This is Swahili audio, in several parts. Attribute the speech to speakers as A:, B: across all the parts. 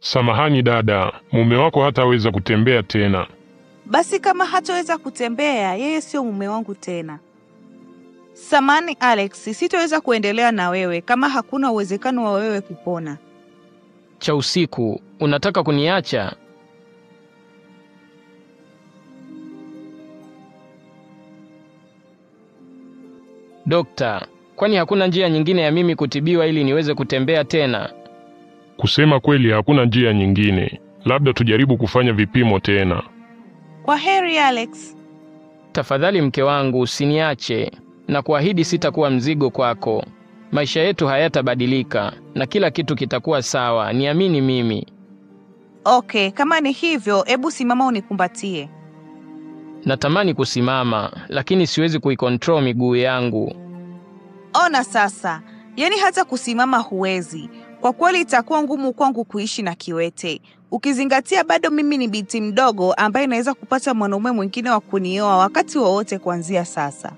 A: Samahani dada, mume wako hataweza kutembea tena.
B: Basi kama hataweza kutembea, yeye sio mume wangu tena. Samahani Alex, sitoweza kuendelea na wewe kama hakuna uwezekano wa wewe kupona.
C: Cha usiku, unataka kuniacha? Dokta, kwani hakuna njia nyingine ya mimi kutibiwa ili niweze kutembea tena?
A: Kusema kweli hakuna njia nyingine. Labda tujaribu kufanya vipimo tena.
B: Kwa heri Alex.
C: Tafadhali mke wangu usiniache, na kuahidi sitakuwa mzigo kwako. Maisha yetu hayatabadilika na kila kitu kitakuwa sawa, niamini mimi.
B: Okay, kama ni hivyo, ebu simama unikumbatie.
C: Natamani kusimama, lakini siwezi kuikontrol miguu yangu.
B: Ona sasa, yani hata kusimama huwezi. Kwa kweli itakuwa ngumu kwangu kuishi na kiwete. Ukizingatia bado mimi ni binti mdogo ambaye naweza kupata mwanaume mwingine wa kunioa wakati wowote kuanzia sasa.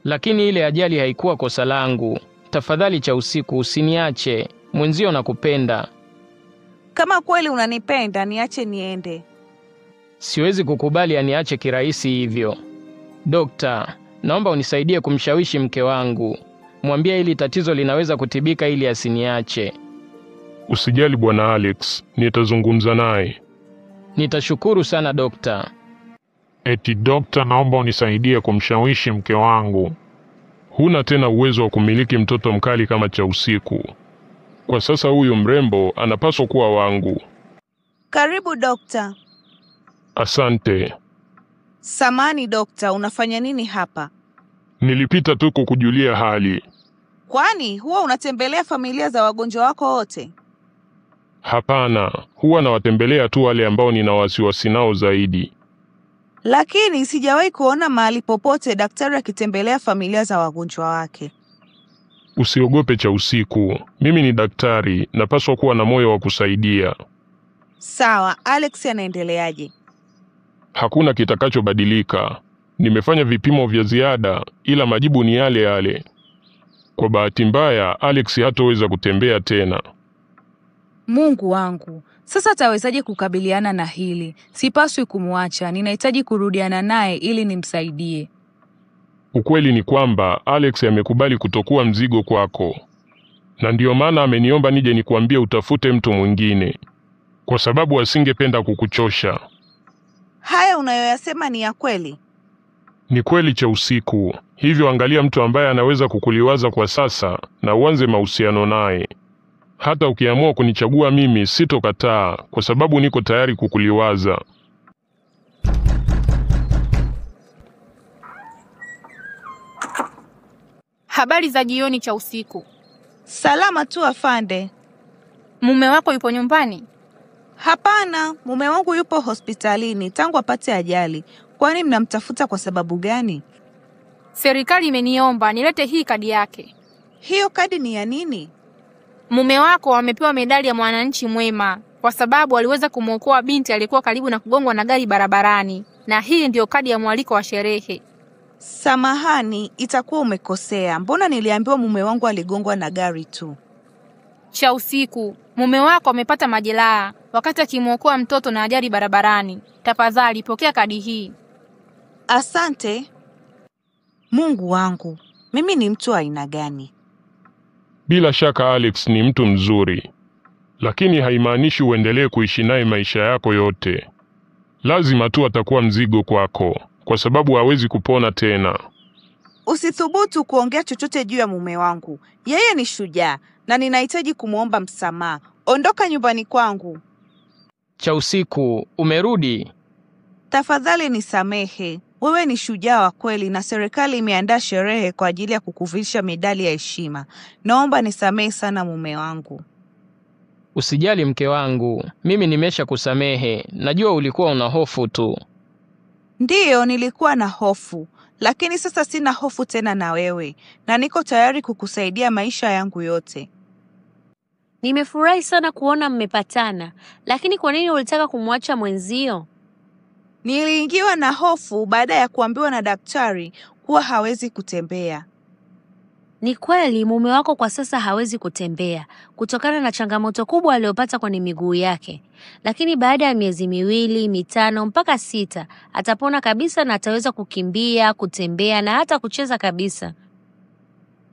C: Lakini ile ajali haikuwa kosa langu. Tafadhali cha usiku usiniache. Mwenzio nakupenda.
B: Kama kweli unanipenda, niache niende.
C: Siwezi kukubali aniache kirahisi hivyo. Dokta, naomba unisaidie kumshawishi mke wangu. Mwambie hili tatizo linaweza kutibika ili asiniache.
A: Usijali bwana Alex, nitazungumza naye.
C: Nitashukuru sana dokta.
A: Eti dokta, naomba unisaidie kumshawishi mke wangu. Huna tena uwezo wa kumiliki mtoto mkali kama cha usiku. Kwa sasa huyu mrembo anapaswa kuwa wangu.
B: Karibu dokta.
A: Asante.
B: Samani dokta, unafanya nini hapa?
A: Nilipita tu kukujulia hali.
B: Kwani huwa unatembelea familia za wagonjwa wako wote?
A: Hapana, huwa nawatembelea tu wale ambao nina wasiwasi nao zaidi.
B: Lakini sijawahi kuona mahali popote daktari akitembelea familia za wagonjwa wake.
A: Usiogope cha usiku. Mimi ni daktari, napaswa kuwa na moyo wa kusaidia.
B: Sawa, Alex anaendeleaje?
A: Hakuna kitakachobadilika. Nimefanya vipimo vya ziada, ila majibu ni yale yale. Kwa bahati mbaya, Alex hatoweza kutembea tena.
D: Mungu wangu, sasa atawezaje kukabiliana na hili? Sipaswi kumwacha, ninahitaji kurudiana naye ili nimsaidie.
A: Ukweli ni kwamba Alex amekubali kutokuwa mzigo kwako. Na ndiyo maana ameniomba nije nikuambie utafute mtu mwingine, kwa sababu asingependa kukuchosha.
B: Haya unayoyasema ni ya kweli?
A: Ni kweli cha usiku. Hivyo angalia mtu ambaye anaweza kukuliwaza kwa sasa na uanze mahusiano naye. Hata ukiamua kunichagua mimi sitokataa, kwa sababu niko tayari kukuliwaza.
E: Habari za jioni cha usiku.
B: Salama tu afande.
E: Mume wako yupo nyumbani?
B: Hapana, mume wangu yupo hospitalini tangu apate ajali. Kwani mnamtafuta kwa sababu gani?
E: Serikali imeniomba nilete hii kadi yake.
B: Hiyo kadi ni ya nini?
E: Mume wako amepewa medali ya mwananchi mwema kwa sababu aliweza kumwokoa binti aliyekuwa karibu na kugongwa na gari barabarani, na hii ndiyo kadi ya mwaliko wa sherehe.
B: Samahani, itakuwa umekosea. Mbona niliambiwa mume wangu aligongwa na gari tu?
E: Cha usiku, mume wako amepata majeraha wakati akimwokoa mtoto na ajali barabarani. Tafadhali pokea kadi hii.
B: Asante. Mungu wangu, mimi ni mtu aina gani?
A: Bila shaka Alex ni mtu mzuri, lakini haimaanishi uendelee kuishi naye maisha yako yote. Lazima tu atakuwa mzigo kwako, kwa sababu hawezi kupona tena.
B: Usithubutu kuongea chochote juu ya mume wangu. Yeye ni shujaa na ninahitaji kumuomba msamaha. Ondoka nyumbani kwangu.
C: Cha usiku, umerudi?
B: Tafadhali nisamehe. Wewe ni shujaa wa kweli na serikali imeandaa sherehe kwa ajili ya kukuvisha medali ya heshima. Naomba nisamehe sana mume wangu.
C: Usijali mke wangu, mimi nimesha kusamehe. Najua ulikuwa una hofu tu.
B: Ndiyo, nilikuwa na hofu, lakini sasa sina hofu tena na wewe, na niko tayari kukusaidia maisha yangu yote.
F: Nimefurahi sana kuona mmepatana, lakini kwa nini ulitaka kumwacha mwenzio?
B: Niliingiwa na hofu baada ya kuambiwa na daktari kuwa hawezi kutembea.
F: Ni kweli mume wako kwa sasa hawezi kutembea kutokana na changamoto kubwa aliyopata kwenye miguu yake, lakini baada ya miezi 2, 5 mpaka 6 atapona kabisa na ataweza kukimbia, kutembea na hata kucheza kabisa.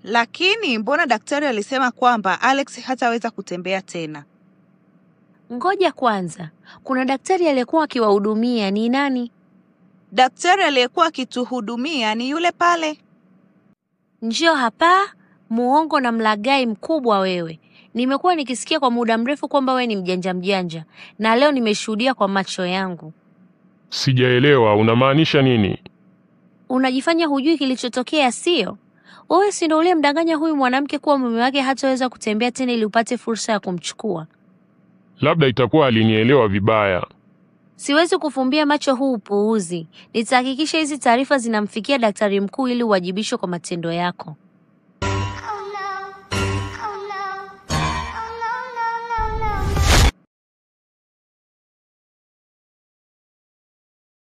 B: Lakini mbona daktari alisema kwamba Alex hataweza kutembea tena?
F: Ngoja kwanza, kuna daktari aliyekuwa akiwahudumia ni nani?
B: Daktari aliyekuwa akituhudumia ni yule pale.
F: Njoo hapa, muongo na mlaghai mkubwa wewe. Nimekuwa nikisikia kwa muda mrefu kwamba wewe ni mjanja mjanja, na leo nimeshuhudia kwa macho yangu.
A: Sijaelewa unamaanisha nini?
F: Unajifanya hujui kilichotokea, sio? Wewe si ndio uliyemdanganya huyu mwanamke kuwa mume wake hataweza kutembea tena ili upate fursa ya kumchukua?
A: Labda itakuwa alinielewa vibaya.
F: Siwezi kufumbia macho huu upuuzi. Nitahakikisha hizi taarifa zinamfikia daktari mkuu ili uwajibishwe kwa matendo yako.